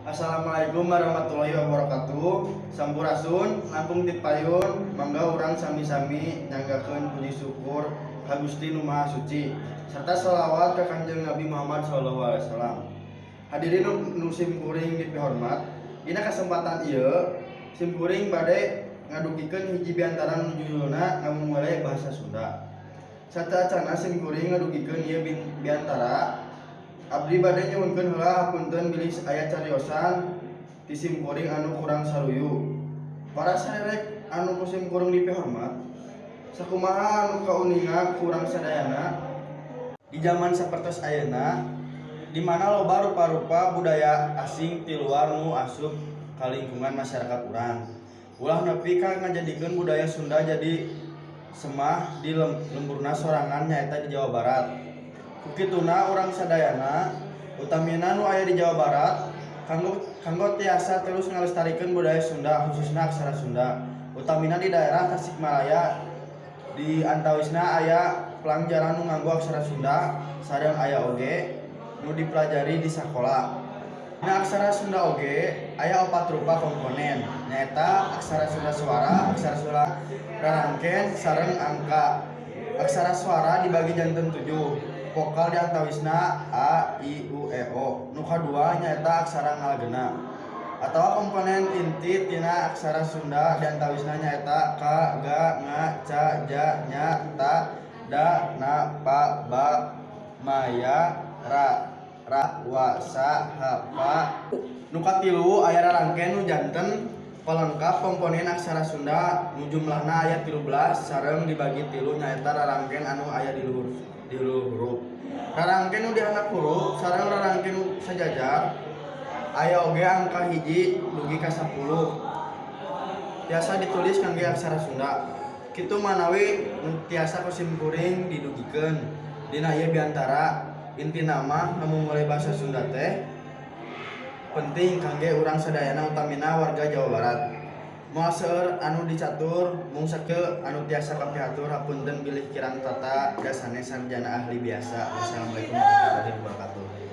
Assalamualaikum warahmatullahi wabarakatuh. Sampurasun, langkung tipayun, mangga urang sami-sami nyanggakeun puji syukur ka Gusti Nu Maha Suci serta sholawat ka Kanjeng Nabi Muhammad sallallahu alaihi wasallam. Hadirin nu simkuring dipihormat, dina kesempatan ieu simkuring bade ngadugikeun hiji biantara nu judulna Ngamumule Bahasa Sunda. Sateuacanna simkuring ngadugikeun ieu biantara, abdi bade nyuhunkeun heula hapunten bilih aya cariosan ti simkuring anu kurang saluyu. Para saderek anu ku simkuring dipihormat, sakumaha anu kauninga ku urang sadayana di zaman sapertos ayeuna, di mana loba rupa-rupa budaya asing ti luar nu asup ka lingkungan masyarakat urang. Ulah nepi ka ngajadikeun budaya Sunda jadi semah di lemburna sorangan, nyaeta di Jawa Barat. Kukituna urang sadayana, utamina nu aya di Jawa Barat, kanggo kanggo tiasa terus ngalestarikeun budaya Sunda, khususna aksara Sunda, utamina di daerah Tasikmalaya, di antawisna aya plang jalan nu nganggo aksara Sunda sareng aya oge nu dipelajari di sakola. Dina aksara Sunda oge aya opat rupa komponen, nyaeta aksara Sunda suara, aksara Sunda rarangken, sareng angka. Aksara suara dibagi janten tujuh vokal, di antawisna a, i, u, e, o. Nu kadua nyaeta aksara ngalagena atawa komponen inti tina aksara Sunda, di antawisna nyaeta k, g, ng, c, j, ny, t, d, n, p, b, m, y, r, ra, w, s, h, p. Nu katilu aya rarangken nu janten pelengkap komponen aksara Sunda, nu jumlahna aya 13 sareng dibagi tilu, nyaeta rarangken anu aya di luhur huruf, rarangken nu di handap huruf, sareng rarangken nu sajajar. Aya oge angka 1 dugi ka 10 tiasa ditulis kangge aksara Sunda. Kitu manawi nu tiasa ku simkuring didugikeun dina ieu biantara. Intina mah, ngamumule bahasa Sunda teh penting kangge urang sadayana, utamina warga Jawa Barat. Moal seueur anu dicatur, mung sakieu anu tiasa kapihatur. Hapunten bilih kirang tata, da sanes sarjana ahli biasa. Wassalamualaikum warahmatullahi wabarakatuh.